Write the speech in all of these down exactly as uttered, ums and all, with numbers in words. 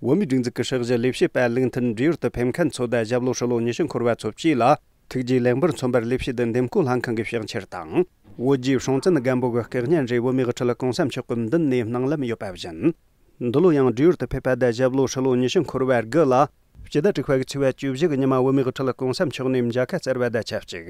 བོད་མིའི་སྒྲིག་འཛུགས་ཀྱི་ཧྲི་ཞི་ལས་བྱེད་པ་ལུགས་མཐུན་འབྲེལ་ཡོད་དུ་ཕེབས་མཁན་ཚོ་དང་ཞབས་ལོ་ཧྲིལ་བོ་ཉི་ཤུ་འཁོར་བ་ཚོ་བཅས་ལ་ཐུགས་རྗེ་ལེགས་འབུལ་མཚོན་པར་ལས་བྱེད་དུ་འདེམས་བསྐོ་ལྷན་ཁང་གིས་ཕྱག་འཁྱེར་དང་། བོད་རྒྱའི་སྲོང་བཙན་སྒམ་པོ་གི་སྐུ་བརྙན་རེ་བོད་མིའི་དབུ་ཁྲིད་གོང་ས་མཆོག་གི་མདུན་ནས་གནང་ལམ་ཡོད་པ་བཞིན། འདི་ལོ་ཡང་འབྲེལ་ཡོད་དུ་ཕེབས་པ་དང་ཞབས་ལོ་ཧྲིལ་བོ་ཉི་ཤུ་འཁོར་བ་དགུ་ལ་སྤྱི་ཟླ་དྲུག་པ་གི་ཚེས་པ་བཅུ་བཞི་གི་ཉི་མ་བོད་མིའི་དབུ་ཁྲིད་གོང་ས་མཆོག་ནས་མཇལ་ཁ་བསྩལ་བ་དང་ཆབས་ཅིག་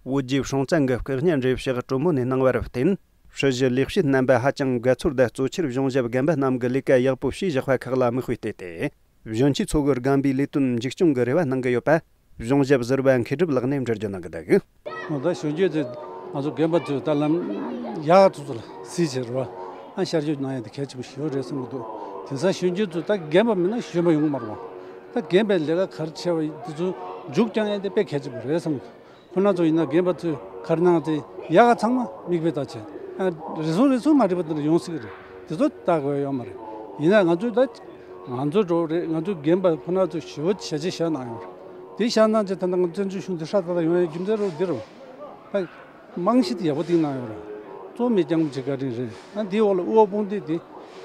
བོད་རྒྱའི་སྲོང་བཙན་གྱི་སྐུ་བརྙན་རེ་ཕྱག་དྲོན་མོ་ནས་གནང་བར་བརྟེན། ཧྲི་ཞི་ལས་བྱེད་རྣམ་པ་ཧ་ཅང་དགའ་ཚོར་དང་གཙོ་ཆེར་གཞུང་ཞབས་རྒན་པ་རྣམས་ཀྱིས་ལས་ཀ་ཡག་པོ་བྱས་བཞག་པ་ཁག་ལ་མིག་དཔེ་བལྟས་ཏེ། གཞོན་སྐྱེས་ཚོ་གི་རྒན་པའི་ལས་དོན་མཇུག་སྐྱོང་གི་རེ་བ་གནང་གི་ཡོད་པ། གཞུང་ཞབས་ཟུར་པ་མཁས་གྲུབ་ལགས་ནས་འགྲེལ་བརྗོད་གནང་གི་འདུག་ད་གཞོན་སྐྱེས་ཚོས་ང་ཚོ་རྒན་པ་ཚོས་ད་ལམ་ཡག་ཚོ་ཚོ་ལ་གཟིགས་བྱས་རེད་བ། ཨ་ཤར་བསྐྱོད་གནང་ཡ་དེ་གལ་ཆེན་པོ་ཞིག་རེད་བསམ་གྱི་འདུག་དེང་སང་གཞོན་སྐྱེས་ཚོ་ད་རྒན་པ་མིན་ན་གཞོན་པ་ཡོང་གི་མ་རེད་བ། ད་རྒན་པའི་ལས་ཀ་ག་རེ་བྱས་པ་དེ་ཚོ་མཇུག་སྐྱོང་ཡ་དེ་དཔེ་གལ་ཆེན་པོ་རེད་བསམ་གྱི་འདུག་ཁོ་ན་ཚོ་ཡིན་ན་རྒན་པ་ཚོས་ག་རེ་གནང་ཚེ་ཡག་ག་ཚང་མ་མིག་དཔེ་ལྟ་བྱས། ཨ་རེ་ཟུང་རེ་ཟུང་མ་འགྲིག་པ་དེ་འདྲ་ཡོང་སྲིད་ཀྱི་རེད། དེ་ཚོ་ལྟ་དགོས་ཡ་ཡོད་མ་རེད། ཡིན་ན་ང་ཚོས་ད་ང་ཚོ་འགྲོ་རེད། ང་ཚོའི་རྒན་པ་ཁོ་ན་ཚོས་ཞེ་པོ་ཞལ་ཆད་བཞག་གནང་ཡོད་རེད། དེ་བཞག་གནང་བྱས་ད་ལྟ་ང་བཙན་བྱོལ་གཞུང་འདི་ཧྲ་ཏག་ཏག་ཡོང་ཡའི་རྒྱུ་མཚན་རོ་འདི་རོ། ད་རྨང་གཞི་དེ་ཡག་པོ་བཏིང་གནང་ཡོད་རེད། གཙོ་བོ་མི་སྐྱབས་མགོན་ཆེ་བཀའ་དྲིན་རེད། ཨ་འདིའི་འོག་ལ་དབུ་བ་དཔུང་སྡེ་དེ་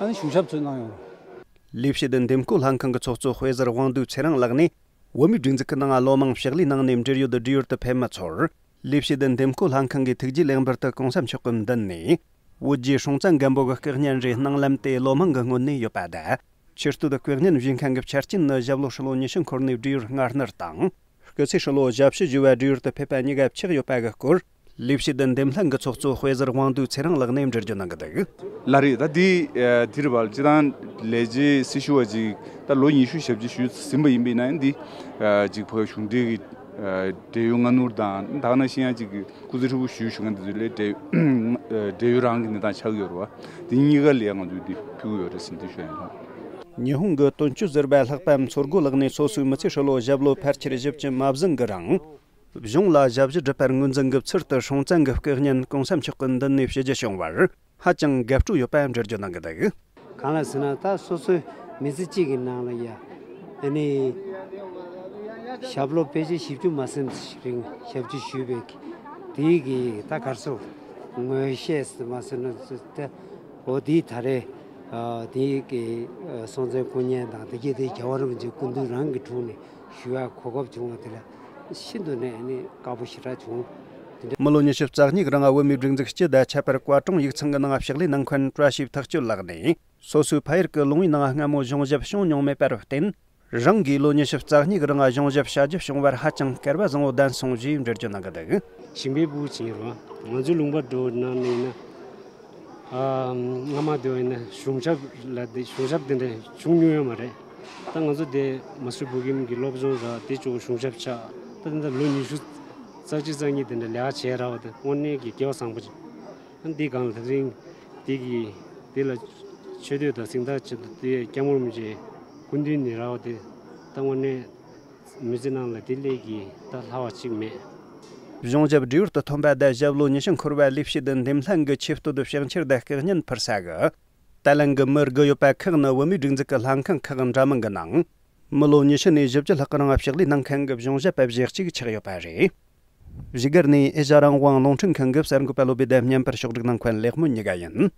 ཨ་ནི་གཞུང་ཞབས་ཚོས་གནང་ཡོད་རེད། ལས་བྱེད་དུ་འདེམས་བསྐོ་ལྷན་ཁང་གི་ཚོགས་གཙོ་དཔེ་ཟུར་དབང་འདུས་ཚེ་རིང་ལགས་ནས། བོད་མིའི་སྒྲིག་འཛུགས་ཀྱི་ནང་ལོ་མང་ཕྱག་ལས་གནང་ནས་འབྲེལ་ཡོད་དུ་འབྲེལ་ཡོད་དུ་ཕེབས་མི་ཚོར། ལས་བྱེད་དུ་འདེམས་བསྐོ་ལྷན་ཁང་གིས་ཐུགས་རྗེ་ལེགས་འབུལ་དུ་གོང་ས་མཆོག་གི་མདུན་ནས། བོད་རྒྱའི་སྲོང་བཙན་སྒམ་པོ་གི་སྐུ་བརྙན་རེ་གནང་ལམ་དེ་ལོ་མང་གི་སྔོན་ནས་ཡོད་པ་དང་། ཆེད་སྟོད་དུ་སྐུ་བརྙན་བཞེངས་མཁན་གྱི་ཆ་རྐྱེན་ནི་ཞབས་ལོ་ཧྲིལ་བོ་ཉི་ཤུ་འཁོར་ནས་འབྲེལ་ཡོད་སྔ་སྣུར་དང་། སྐུ་ཚེ་ཧྲིལ་བོ་ཞབས་ཕྱི་ཞུ་བ་འབྲེལ་ཡོད་དུ་ཕེབས་པ་གཉིས་ཀ་ཆགས་ཡོད་པ་གི་སྐོར། ལས་བྱེད་དུ་འདེམས་ལྷན་གྱི་ཚོགས་གཙོ་དཔེ་ཟུར་དབང་འདུས་ཚེ་རིང་ལགས་ནས་འགྲེལ་བརྗོད་གནང་གི་འདུག་ལགས་རེད། ད་འདི་ཨ་འདི་རེད་པ། སྤྱིར་བཏང་ལས་བྱེད་སྲི་ཞུ་བ་ཅིག་ད་ལོ་ཉི་ཤུ་ཞབས་ཕྱི་ཞུས་ཟིན་པ་ཡིན་པ་ཡིན་ན་ཡང་འདི་ཨ་ཅིག་ཕ་གཞུང་འབྲེལ་གྱི་ཨ་འབྲེལ་ཡོད་སྔ་སྣུར་དང་ད་ག་ནང་བཞིན་ཡང་ཅིག་སྐུ་ཚེ་ཧྲིལ་པོ་ཞུ་ཞུ་མཁན་དེ་ཚོ་ལས་འབྲེལ་ཨ་འབྲེལ་ཡོད་རང་གི་གནས་སྟངས་ཆགས་ཀྱི་ཡོད་རེད་པ། འདི་གཉིས་ཀ་ལ་ཡང་ང་ཚོས་འདི་ཕུལ་གྱི་ཡོད་རེད་ཟེར་འདི་ཞུ་ཡ་ཡིན། ཉི་ཧོང་གི་དོན་གཅོད་ཟུར་པ་ལྷག་པ་མཚོ་སྒོ་ལགས་ནས་སོ་སོའི་མི་ཚེ་ཧྲིལ་བོ་ཞབས་ལོ་ཕལ་ཆེར་བཞི་བཅུ་མ་ཟིན་གྱི་རིང་། གཞུང་ལ་ཞབས་ཕྱི་སྒྲུབ་པར་ངོས་འཛིན་གྱི་ཚུལ་དུ་སྲོང་བཙན་གྱི་སྐུ་བརྙན་གོང་ས་མཆོག་གི་མདུན་ནས་ཕྱི་རྒྱུ་བྱུང་བར་ཧ་ཅང་དགའ་སྤྲོ་ཡོད་པ་འགྲེལ་བརྗོད་གནང་གི་འདུག་གང་ལ་ཟེར་ན་ད་སོ་སོའི་མི་ཚེ་གཅིག་གི་ནང་ལ་ཡ་ཨ་ནི་ཞབས་ལོ་ཕལ་ཆེར་བཞི་བཅུ་མ་ཟིན་རིང་ཞབས་ཕྱི་ཞུས་པའི་དེའི་གི་ད་གར་སོ་ངོས་བཤད་མ་ཟེར་ན་ད་འོ་དེའི་ད་རེས་ཨ་དེའི་གི་ཨ་སྲོང་བཙན་སྐུ་བརྙན་དང་དེ་གྱད་དེ་རྒྱལ་བ་རིན་པོ་ཆེ་སྐུ་མདུན་རང་གི་དྲུང་ནས་ཞུ་བའི་གོ་སྐབས་བྱུང་བ་དེ་ལ་ཤིན་ཏུ་ནས་ནི་དགའ་པོ་ཞེ་དྲག་བྱུང་། དེ་འདྲ། མི་ལོ་ཉི་ཤུ་རྩ་གཉིས་ཀྱི་རིང་བོད་མིའི་སྒྲིག་འཛུགས་སྤྱི་དང་ཁྱད་པར་བཀའ་དྲུང་ཡིག་ཚང་གི་ནང་ཕྱག་ལས་གནང་མཁན་བཀྲ་ཤིས་ཐག་གཅོད་ལགས་ནས། སོ་སོའི་ཕ་ཡུལ་གྱི་ལུང་པའི་ནང་སྔ་མོ་གཞུང་ཞབས་བྱུང་མྱོང་མེད་པར་བརྟེན། རང་གིས་ལོ་ཉི་ཤུ་རྩ་གཉིས་ཀྱི་རིང་གཞུང་ཞབས་བྱ་རྒྱུ་བྱུང་བར་ཧ་ཅང་སྐལ་བ་བཟང་བོ་ལྡན་སོང་ཞེས་འགྲེལ་བརྗོད་གནང་གི་འདུག་ཞིང་པའི་ཕྲུ་གུ་ཅིག་ཡིན་རུང་ང་ཚོའི་ལུང་པ་འགྲོ་ནང་ནས་ཡིན་ན། ཨ་སྔ་མ་དེ་བས་ན་གཞུང་ཞབས་ལ་དེ་གཞུང་ཞབས་དེ་འདྲ་བྱུང་མྱོང་ཡོད་མ་རེད། ད་ང་ཚོ་དེ་མ་སུ་བོད་ཁྱིམ་གྱི་སློབ་སྦྱོང་ར་དེ་ཅོག་གཞུང་ཞབས་ཆགས་ད་དེ་འདྲ་ལོ་ཉི་ཤུ་རྩ་གཅིག་རྩ་གཉིས་དེ་འདྲ་ལས་ཀ་བྱས་ར་བ་དེ་དངོས་གནས་ཀྱི་སྐལ་བ་བཟང་པོ་ཅིག་ཨ་འདི་སྒང་ལ་ད་རིང་དེ་གི་དེ་ལ་ཆེ་བསྟོད་དང་གཟེངས་རྟགས་ཅིག་དང་དེ་སྐྱབས་མགོན་རིན་པོ་ཆེ་སྐུ་མདུན་ནས་ར་བ་དེ་ད་དངོས་གནས། མི་ཚེ་ནང་ལ་དེ་ལས་ཀྱི་ད་ལྷག་པ་གཅིག་མེད། གཞུང་ཞབས་འབྲེལ་ཡོད་དུ་ཐོན་པ་དང་ཞབས་ལོ་ཉི་ཤུ་འཁོར་བ་ལས་བྱེད་དུ་འདེམས་ལྷན་གྱི་ཆེད་དུ་ཕྱག་འཁྱེར་དང་སྐུ་བརྙན་ཕུལ་ས་གི་ད་ལན་གྱི་མི་དགུ་ཡོད་པ་ཁག་ནི་བོད་མིའི་སྒྲིག་འཛུགས་ཀྱི་ལྷན་ཁང་ཁག་འདྲ་མིན་གྱི་ནང་། མི་ལོ་ཉི་ཤུ་ནས་བཞི་བཅུ་ལྷག་གི་རིང་ཕྱག་ལས་གནང་མཁན་གྱི་གཞུང་ཞབས་པ་བཞི་གཅིག་ཆགས་ཡོད་པ་རེད། བཞུགས་སྒར་ནས་ཨེ་ཤ་རང་དབང་རླུང་འཕྲིན་ཁང་གི་གསར་འགོད་པ་བློ་བྷེ་དང་བརྙན་པར་ཕྱོགས་སྒྲིག་གནང་མཁན་ལེགས་སྨོན་གཉིས་ཀ་ཡིན།